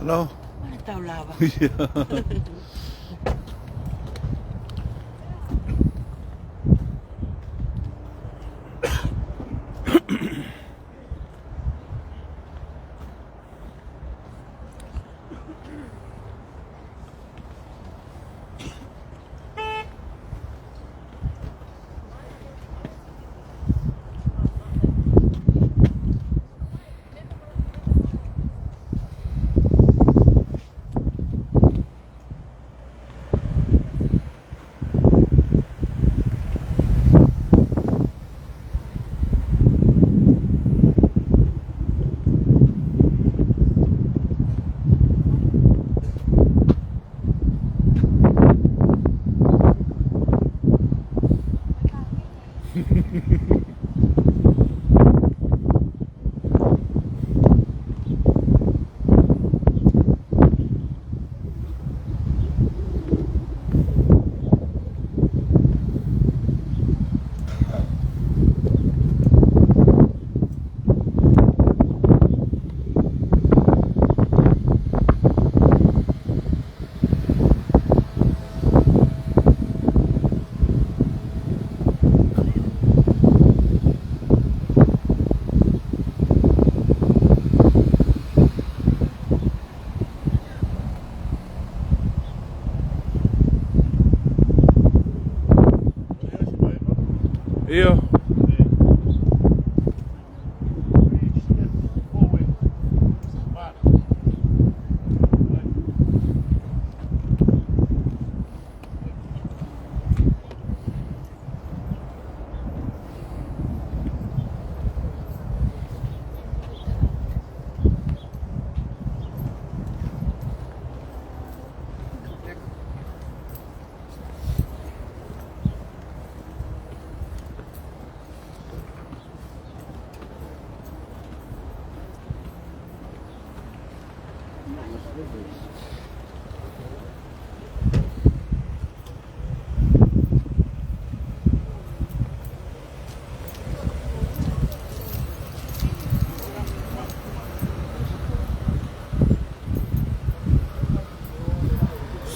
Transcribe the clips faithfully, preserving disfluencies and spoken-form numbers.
Hello? Mana tau lava. ʻIo.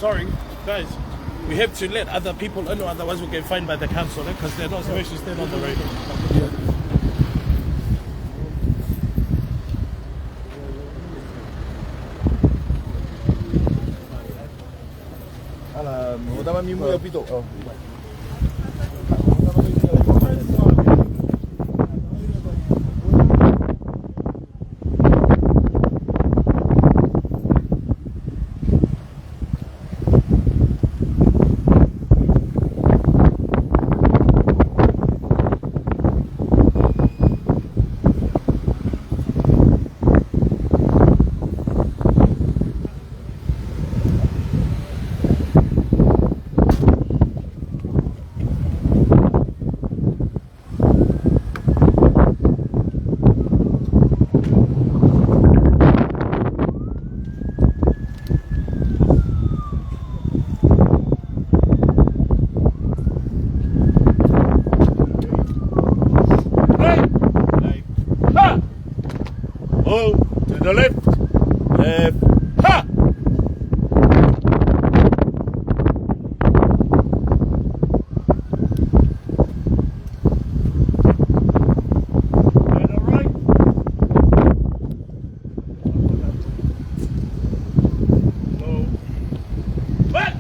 Sorry, guys. We have to let other people in, otherwise we get fined by the council, eh? 'Cause they're not supposed to stand on the road. Ala, mo tama mi mo ya pito. Oh. Right. Right. Ha! Oh, to the left. Left. Ha! To the right. Slow. Back.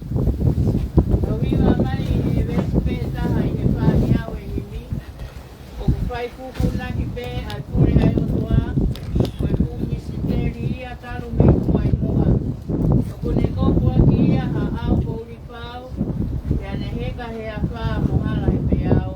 ʻOku hiva mai ʻi he veesi pē taha ʻi he fāngeau ʻe himi, ʻoku fai kukunaki pē ʻa e pule ʻa e ʻOtua, ko e fuʻu misiteli ia talu mei muʻa ʻi muʻa. ʻOku ne kofuʻaki ia ha ʻau koulifau, pea ne heka he afā mo hala he peau.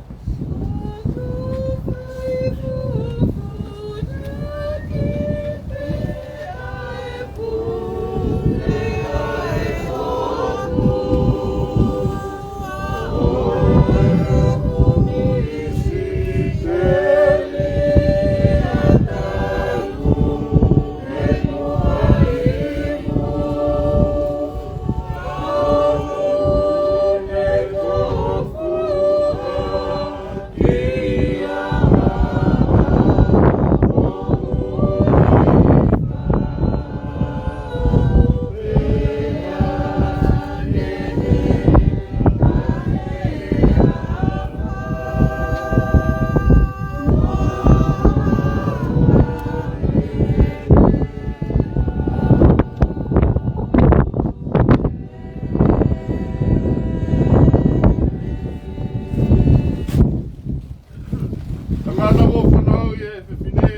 Tangata ʻoku fanauʻi ʻe he fefine,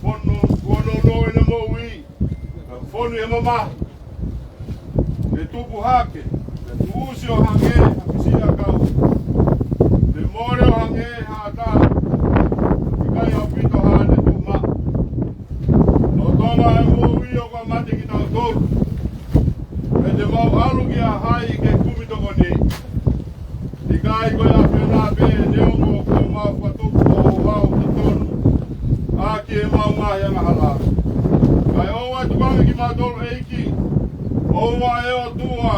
fonu, fonu ʻene moʻui, fonu ʻi he mamahi. Ke tupu hake, ke tuʻusi ʻo hangē ha kisi ʻakau. Ke mole ʻo hangē ha ʻatā, ʻikai ʻaupito haʻane tuʻumaʻu. Lolotonga e moʻui ʻoku mate kitautolu. Pea te mau ʻalu kia hai ke kumi tokoni? ʻIkai ko e ʻAfiona pē, neongo kuo mau fakatupu ʻo houhau totonu ʻaki ʻemau ngaahi angahala. Kae ʻoua ʻe tukuange kimautolu ʻEiki. ʻOua ʻe ʻOtua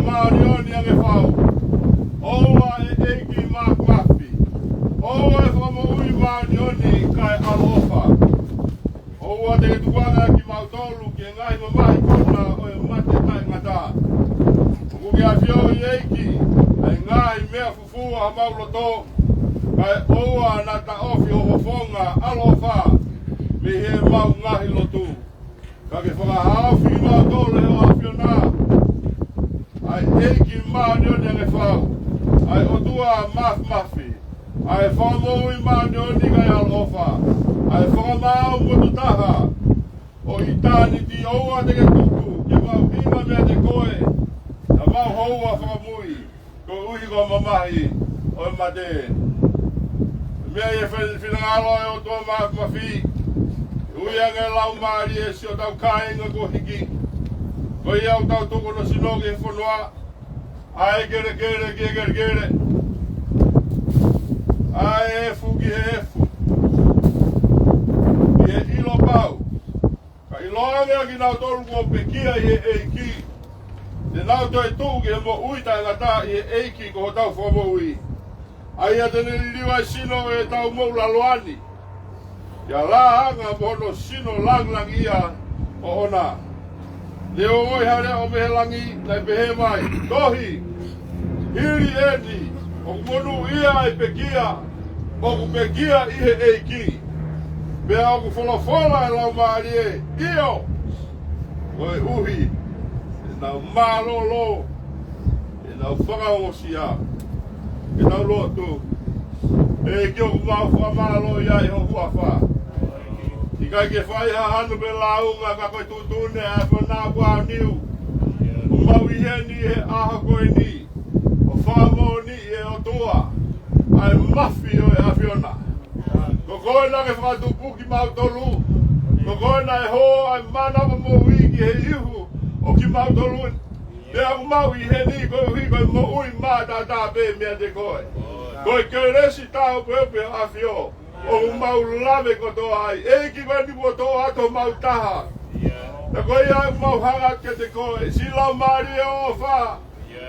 māʻoniʻoni ange fau. ʻOua ʻe ʻEiki Māfimafi. ʻOua ʻe Fakamoʻui māʻoniʻoni kae ʻaloʻofa. ʻOua te ke tukuange kimautolu ki he ngaahi mamahi kona ʻo e mate taʻengata. ʻOku ke ʻafioʻi ʻEiki ʻa e ngaahi meʻa fufū ʻa homau loto, kae ʻoua naʻa taʻofi ho fofonga ʻaloʻofa mei heʻemau ngaahi lotu. Ka ke fakahaofi kimautolu ʻe ho ʻAfiona, ʻa e ʻEiki māʻoniʻoni ange fau, ʻa e ʻOtua Māfimafi, ʻa e Fakamoʻui māʻoniʻoni kae ʻaloʻofa, ʻa e Fakamaau motuʻa taha ʻo ʻitāniti. ʻOua te ke tuku ke mau hinga meiate koe, ka mau houa fakamui, koeʻuhi ko e mamahi ʻo e mate. Meʻa ʻi he fin-, finangalo ʻo e ʻOtua Māfimafi, ui ange e Laumālie ʻo siʻotau kāinga kuo hiki. Ko ia ʻoku tau tuku hono sino ki he fonua, ʻa e kelekele ki he kelekele, ʻa e efu ki he efu, ki he ʻilo pau. Ka ʻiloange ʻa kinautolu kuo pekia ʻi he ʻEiki, te nau toetuʻu ki he moʻui taʻengata ʻi he ʻEiki ko hotau Fakamoʻui. ʻA ia te ne liliu ʻa e sino ʻo ʻetau moʻulaloa ni, ʻi he lāanga mo hono sino langilangiʻia ʻoʻona. Ne ongoʻi ha leʻo mei he langi, naʻe pehē mai, Tohi, hili eni, ʻoku monūʻia ʻa e pekia, ʻOku pekia ʻi he ʻEiki, pea ʻoku folofola e Laumālie, ʻio, koeʻuhi ʻenau mālōlō, ʻenau fakaongosia, ʻenau lotu. ʻEiki, ʻoku mau fakamālō ʻi ho huafa. ʻIkai ke fai ha hanu pe lāunga ka ko e tuʻutuʻuni ʻa e fonua ʻo Niu. ʻOku mau ʻi heni he ʻaho ko eni ʻo fakamoʻoniʻi, ʻe ʻOtua, ʻa e mafi ʻo e ʻAfiona. Ko koe naʻa ke fakatupu kimautolu. Ko koe naʻe hō ʻa e mānava moʻui ki he ihu ʻo kimautolu. Pea ʻoku mau ʻi heni koeʻuhi ko e moʻui mātātā pē meiate koe. Ko e kelesi tāupeʻupe ʻa e ʻAfio ʻoku mau lave kotoa ai. ʻEiki, ko eni kuo tō atu homau taha. Pea ko ia ʻoku mau hanga atu kiate koe, siʻi Laumālie ʻofa,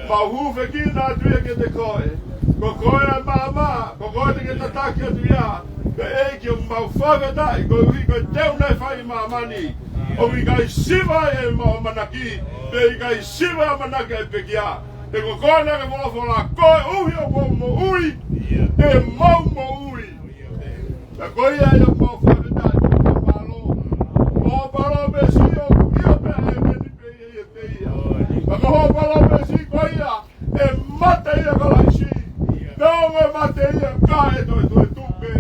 mau hūfekina atu ia kiate koe. Ko koe ʻa e maama, ko koe te ke tataki atu ia. Pea ʻEiki, ʻoku mau fakafetaʻi koeʻuhi ko e teu naʻe fai ʻi māmani, ʻoku ʻikai siva ai ʻemau ʻamanaki, pea ʻikai siva ʻamanaki ʻa e pekia. He ko koe naʻa ke folofola, koeʻuhi ʻoku ou moʻui, te mau moʻui. Pea ko ia ʻoku mau fakafetaʻi mo fakamālō. Ko hoʻo palōmesi ʻoku ʻio pea ʻēmeni pē ʻiate ia. Pea ko hoʻo palōmesi ko ia, ʻe mate ʻia Kalaisi. Neongo ʻe mate ia, ka ʻe toetuʻu pē.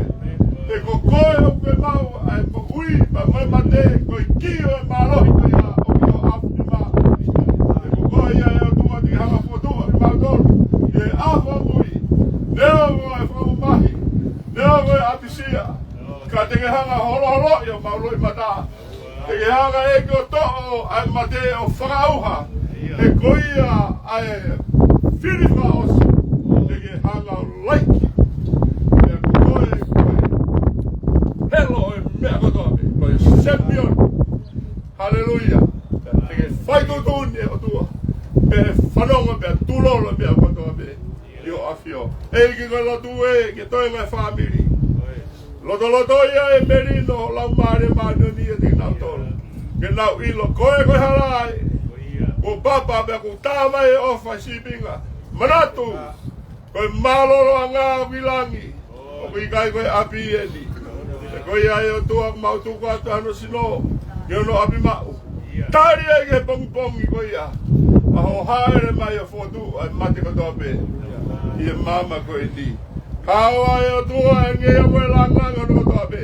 He ko koe ʻoku ke maʻu ʻa e moʻui pea mo e mate, ko e kī ʻo e mālohi ko ia ʻoku ʻi ho ʻapi nima. He ko koe ia ʻe ʻOtua te ke hanga ʻo fokotuʻu kimautolu ʻi he ʻaho ʻo e moʻui. Neongo ʻe fakamamahi, neongo ʻe ʻapisia, ka te ke hanga ʻo holoholoʻi homau loʻimata. Te ke hanga ʻEiki ʻo toʻo ʻa e mate ʻo fakaʻauha. He ko ia ʻa e fili fakaʻosi. Te ke hanga ʻo laiki. Pea ko koe, ko e helo ʻo e meʻa kotoa pē, ko e semion. Haleluia. Te ke fai tuʻutuʻuni ʻe ʻOtua. Pea fanongo pea tulolo meʻa kotoa pē ʻi ho ʻAfio. ʻEiki, ko e lotu ē ki he toenga e fāmili. Lotolotoʻi ʻa e melino ʻo e Laumālie Māʻoniʻoni ʻiate kinautolu. Ke nau ʻilo ko e ko e hala ai. Kuo papa pea kuo tā mai e ʻofa ʻi he sīpinga. Manatu, ko e mālōlōʻanga ʻoku ʻi langi, ʻoku ʻikai ko e ʻapi eni. He ko ia ʻe ʻOtua ʻoku mau tuku atu hano sino ki hono ʻapi maʻu. Tali ai ki he pongipongi ko ia ʻa hoʻo hāʻele mai ʻo fokotuʻu ʻa e mate kotoa pē ʻi he māmani ko eni. Kau ai ʻOtua ʻa e ngeia mo e langa hono kotoa pē.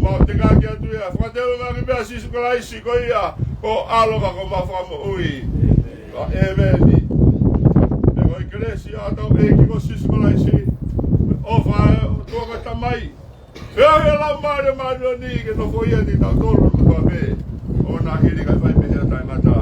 Mau tekaki atu ia, fakateunga ki pea Sīsū Kalaisi ko ia ko e ʻAlo ka ko homau Fakamoʻui. Ka ʻēmeni. Pea ko e kelesi ʻa hotau ʻEiki ko Sīsū Kalaisi, ʻofa ʻa e ʻOtua ko e Tamai, pea ʻa e Laumālie Māʻoniʻoni ke nofoʻia kitautolu kotoa pē, ʻo na hili kae fai pehē ʻo taʻengata.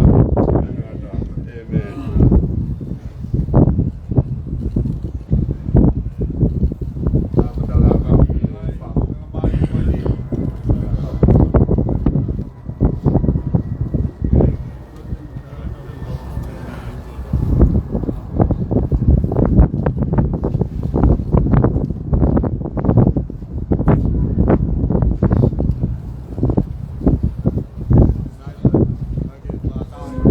ʻĒmeni.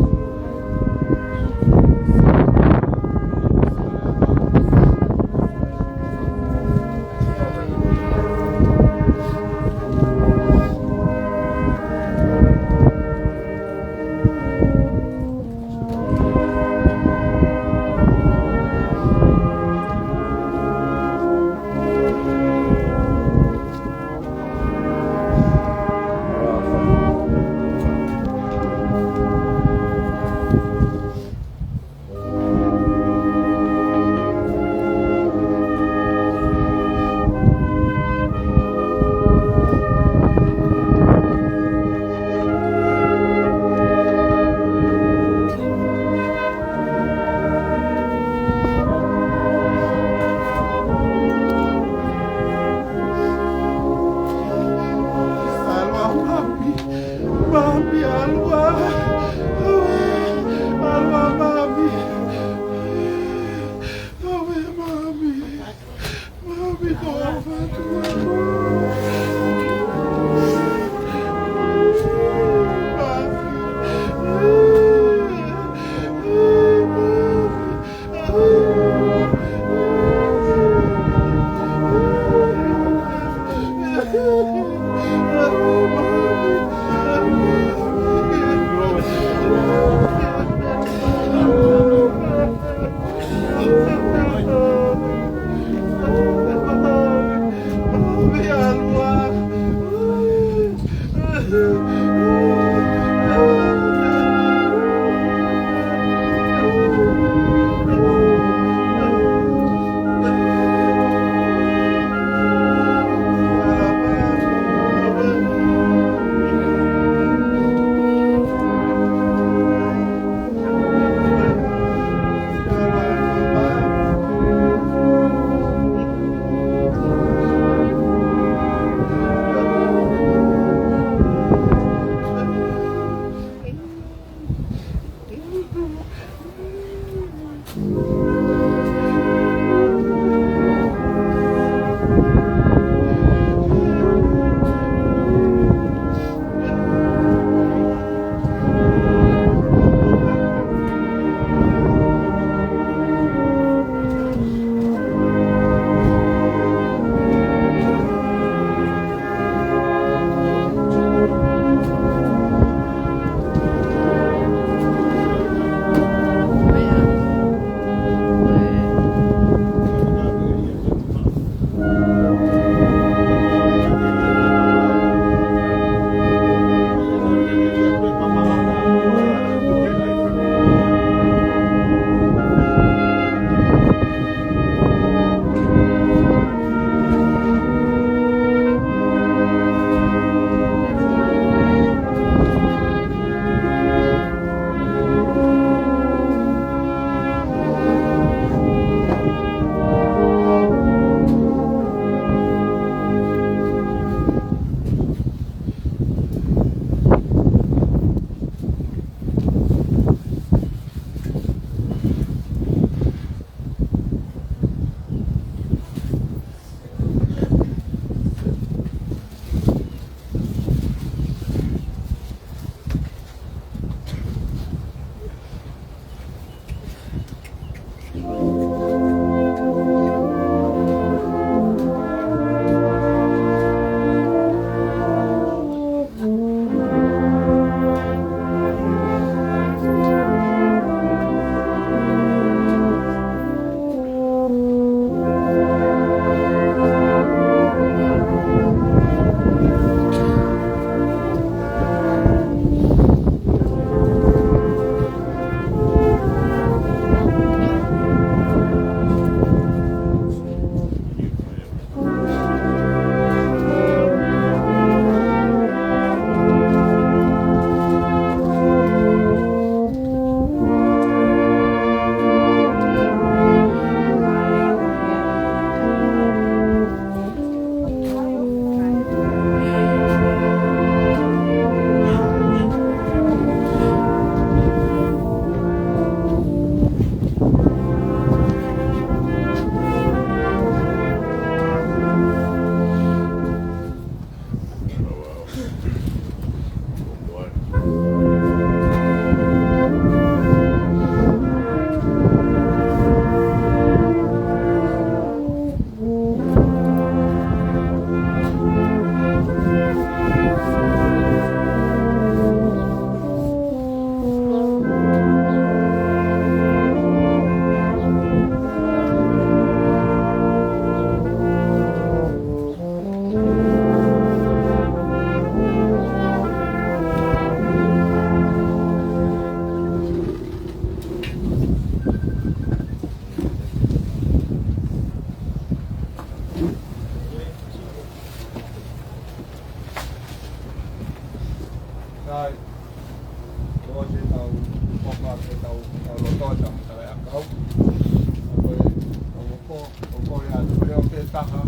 ʻo kole atu, ko e leʻo pē taha,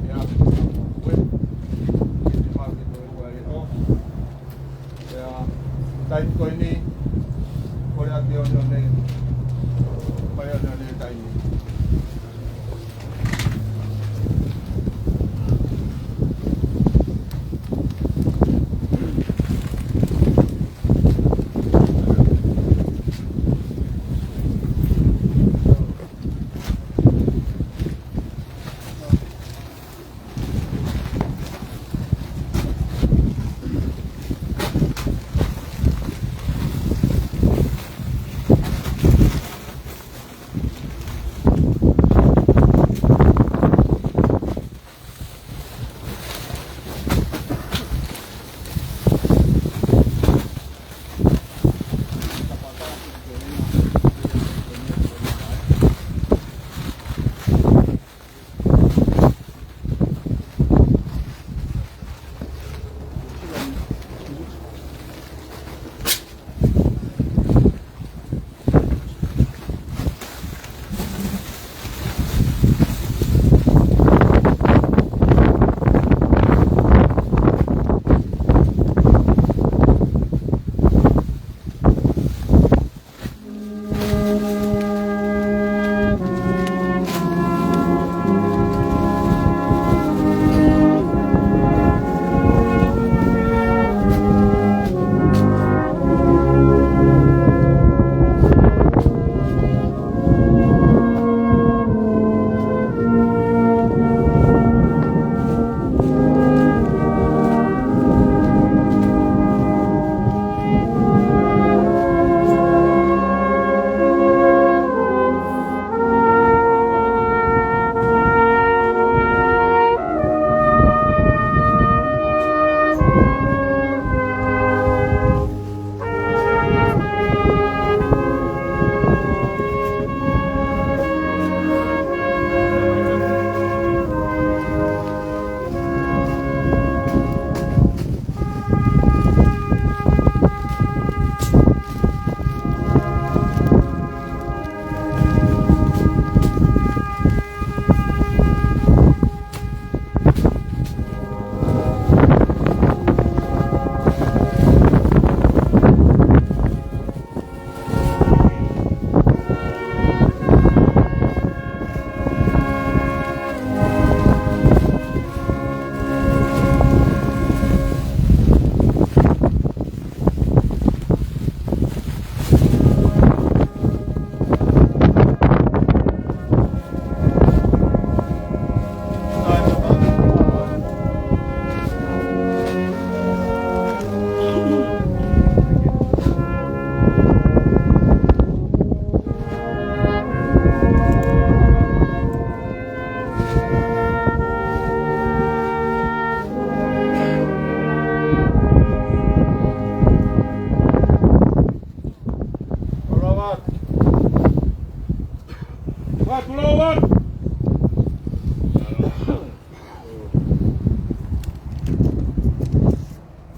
ʻe ʻave ki he ʻOtua. Ke ne mau ke toe ua leʻo. Pea, taimi ko eni, kole atu ʻo ne, ʻo ne, mai ʻo ne, ʻo ne taimi.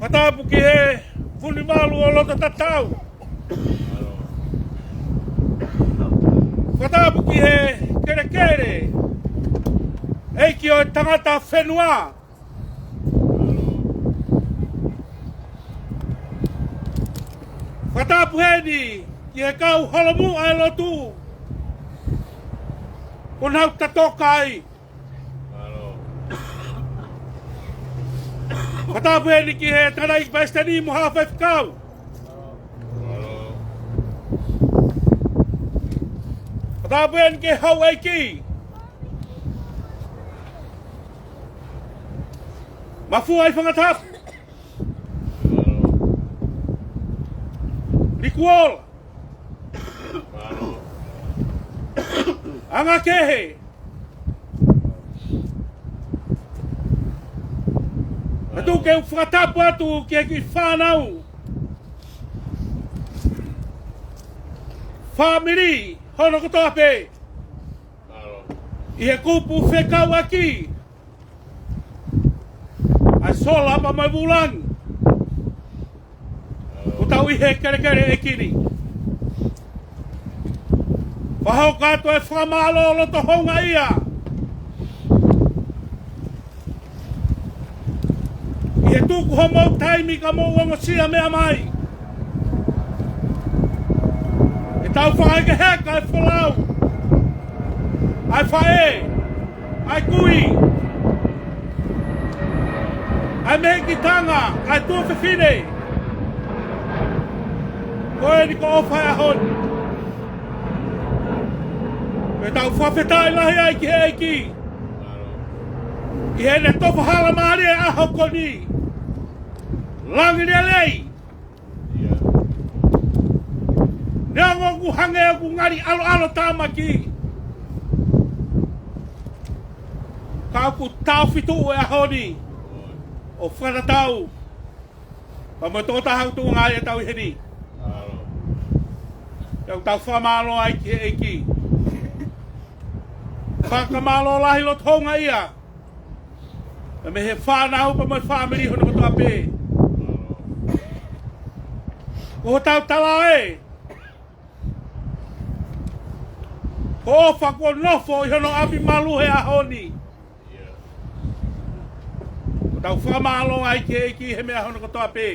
Fakatapu ki he Funivalu ʻo Lototatau. Fakatapu ki he kelekele ʻeiki ʻo e tangata fenua. Fakatapu heni ki he kau holomuʻa ʻo e lotu kuo nau tatoka ai. Fakatapu heni ki he tangataʻeiki palesiteni mo haʻa faifekau. Fakatapu heni ki he houʻeiki. Mafua ʻi Fakatapu. Likuola. Anga kehe. Ka tuku ke u fakatapu atu ki he kiʻi fānau, fāmili hono kotoa pē. ʻI he kupu fekauʻaki ʻa e sola pea mo e vūlangi. Ko tau ʻi he kelekele ʻeiki ni. Fakahoko atu e fakamālō loto houngaʻia ʻi he tuku homou taimi ka mou ongosia meʻa mai. ʻE tau fakahekeheka e folau, ʻa e faʻē, ʻa e kui, ʻa e mehikitanga, ʻa e tuofefine. Ko eni ko e ʻofa ʻo e ʻaho ni. Pea tau fakafetaʻi lahi ai ki he ʻEiki ʻi heʻene tofa hala mālie ʻa e ʻaho ko eni. Langi lelei. Neongo ʻoku hangē ʻoku ngali ʻaloʻalo tāmaki, ka ʻoku taʻofi tuʻu e ʻaho ni ʻo fakatatau pea mo e tokotaha ʻoku tuʻunga ai ʻetau ʻi heni. Pea ʻoku tau fakamālō ai ki he ʻEiki. Fakamālō lahi loto houngaʻia pea mei he fānau pea mo e fāmili hono kotoa pē. Ko hotau tala ē, ko e ʻofa kuo nofo ʻi hono ʻapi malu he ʻaho ni. ʻOku tau fakamālō ai ki he ʻEiki he meʻa hono kotoa pē.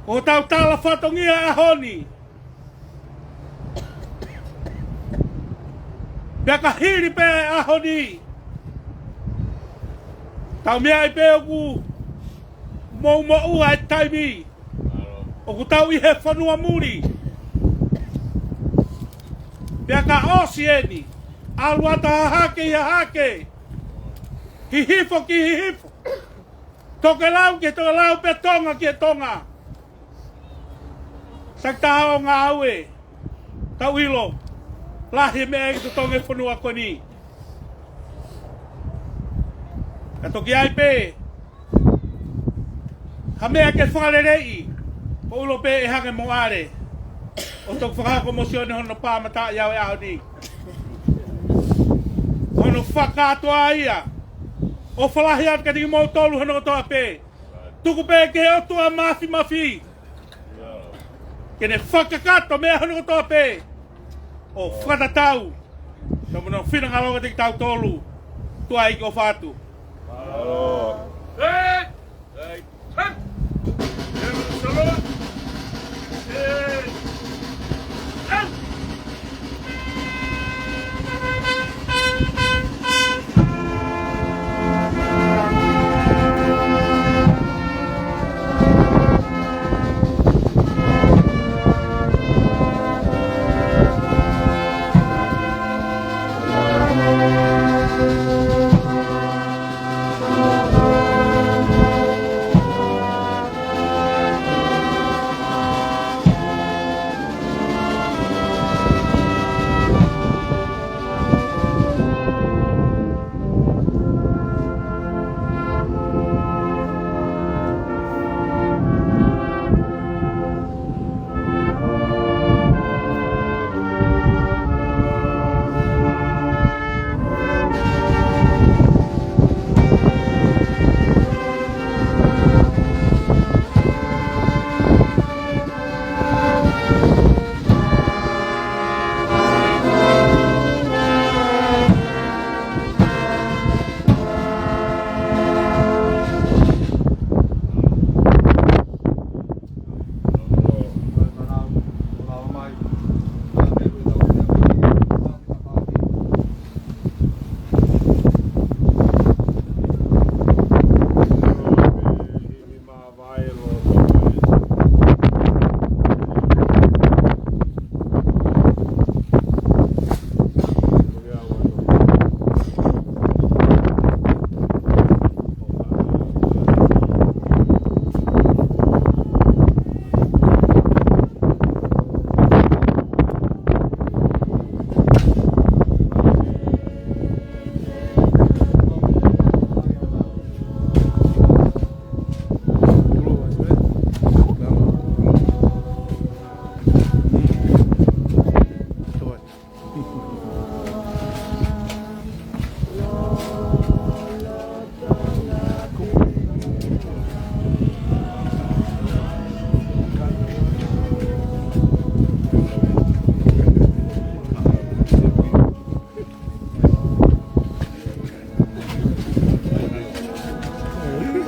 Ko hotau tala fatongia e ʻaho ni, pea ka hili pē e ʻaho ni, tau meaʻi pē ʻoku mou moʻua e taimi ʻoku tau ʻi he fonua muli. Pea ka ʻosi eni, ʻalu atu ha hahake ʻi ha hahake, Hihifo ki Hihifo, tokelau ki he tokelau, pea Tonga ki he Tonga. Takitaha ʻo ngāue, tau ʻilo, lahi e meʻa ʻi totongi e fonua ko eni. Ka toki ʻi ai pē ha meʻa ke fakaleleiʻi, ko e ʻilo pē ʻe hangē mo ʻAle, ʻo toki fakahoko mo Sione hono pāmataʻi ʻo e ʻaho ni. Hono fakakātoa ia, ʻofa lahi atu kiate kimoutolu hono kotoa pē. Tuku pē ki he ʻOtua Māfimafi ke ne fakakakato e meʻa hono kotoa pē ʻo fakatatau pea mo hono finangalo kiate kitautolu. Tuʻa ʻEiki, ʻofa atu.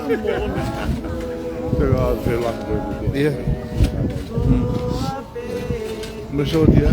Te ka te la ko. Ia. Mm. Mo e sōtia.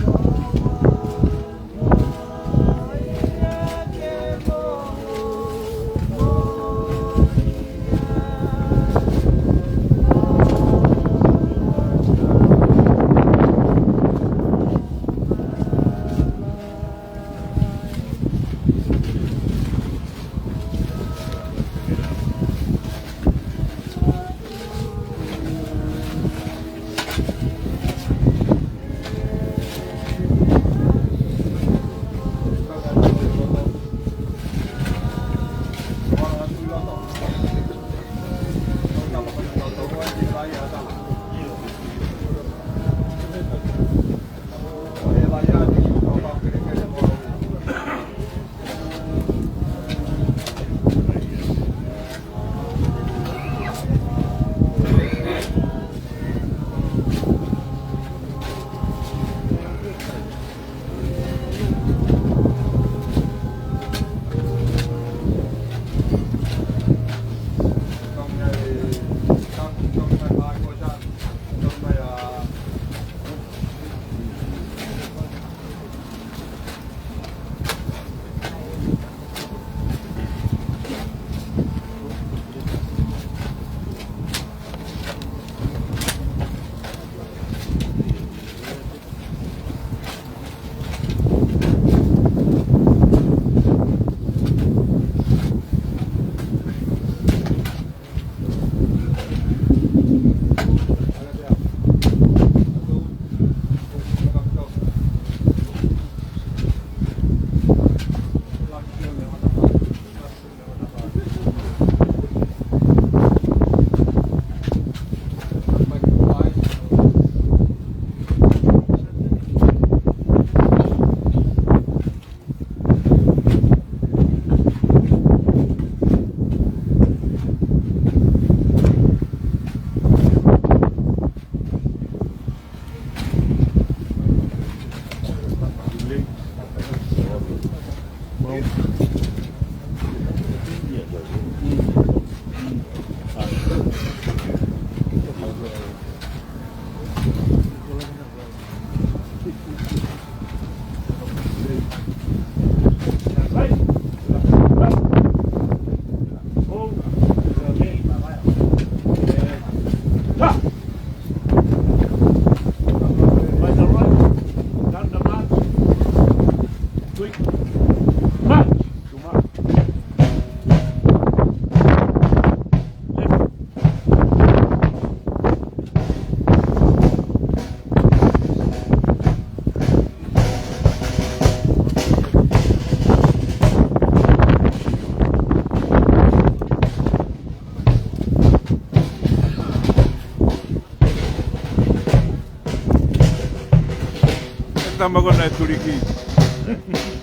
Tama ko ena e tuliki.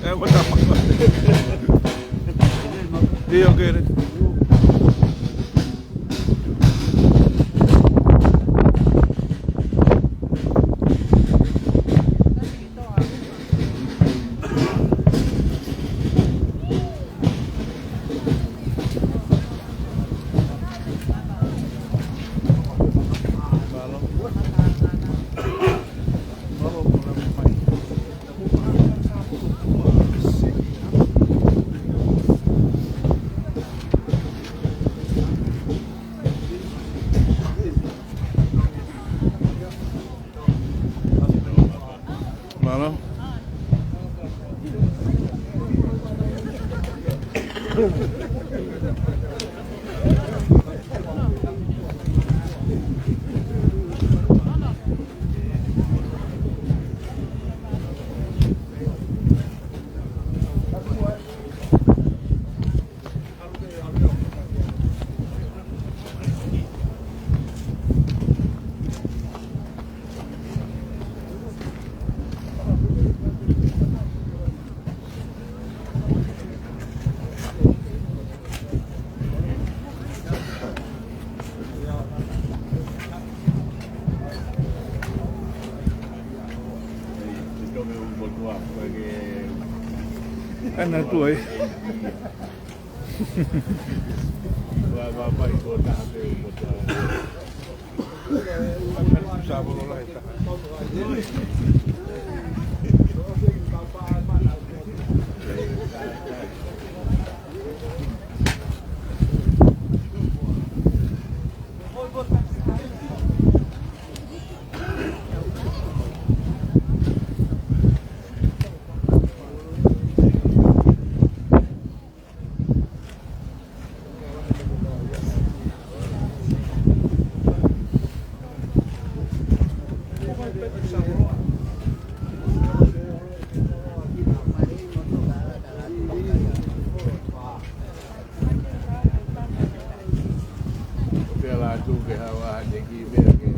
E, ko tama ko. Ia, ok, re. Mālō. Ana tuai. Pela tu ke hawa de ki me ke.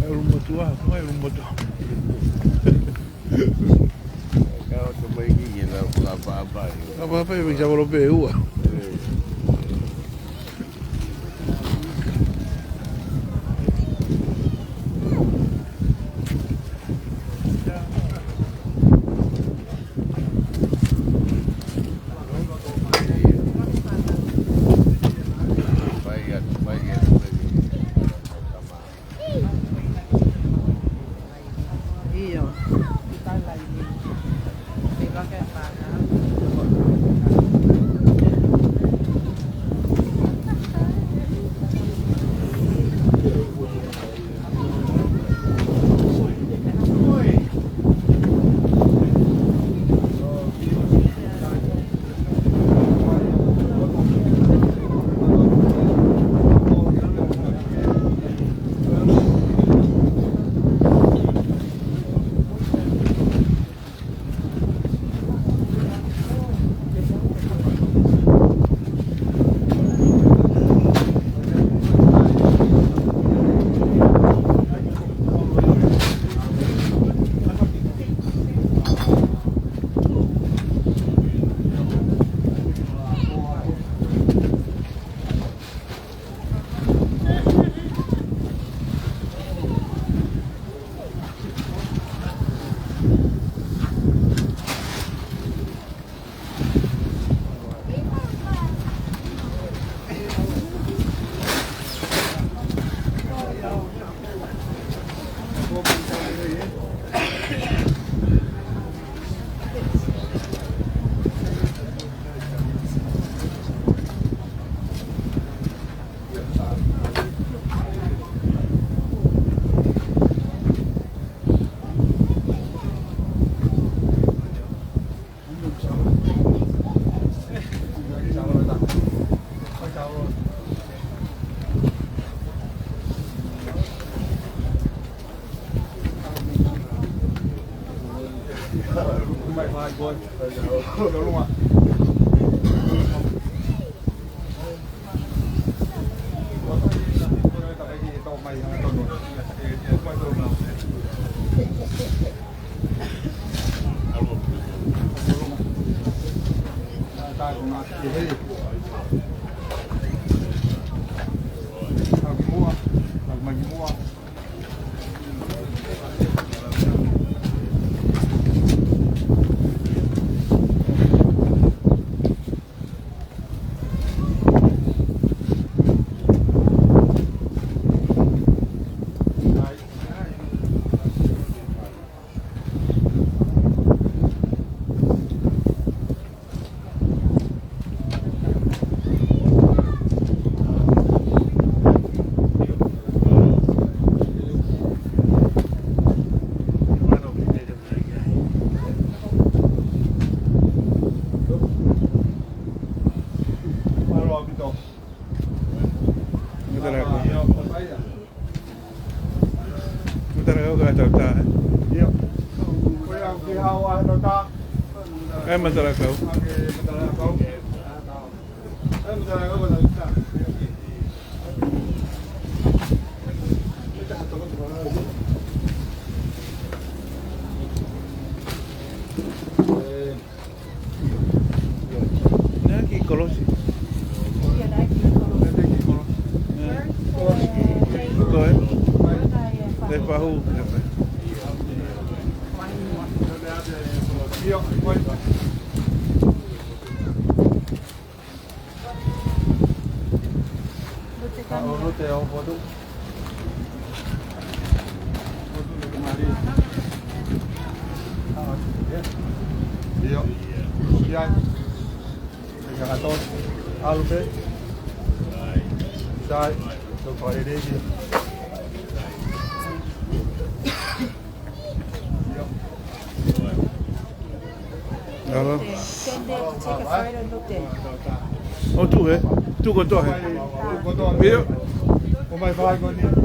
Ulumotuʻa, ko e ulumotuʻa. Ka o to mai ki, ki na ka papa. Ka papa, e sa volo pe ua. ʻIo. Matala kau ka tau tā, ē? ʻIo. Ko ia, ki hau a no tā. ʻE matala kau. Naʻe kiʻi kolosi. Ko e? Te pahu. ʻIo. ʻIo. ʻAlu pē. Sai. Tō ko e rēki. Hello. Stand there to take a photo, look there. ʻO tuʻu hē? Tuʻu kotoa hē? ʻIo. ʻO mai fai ko eni.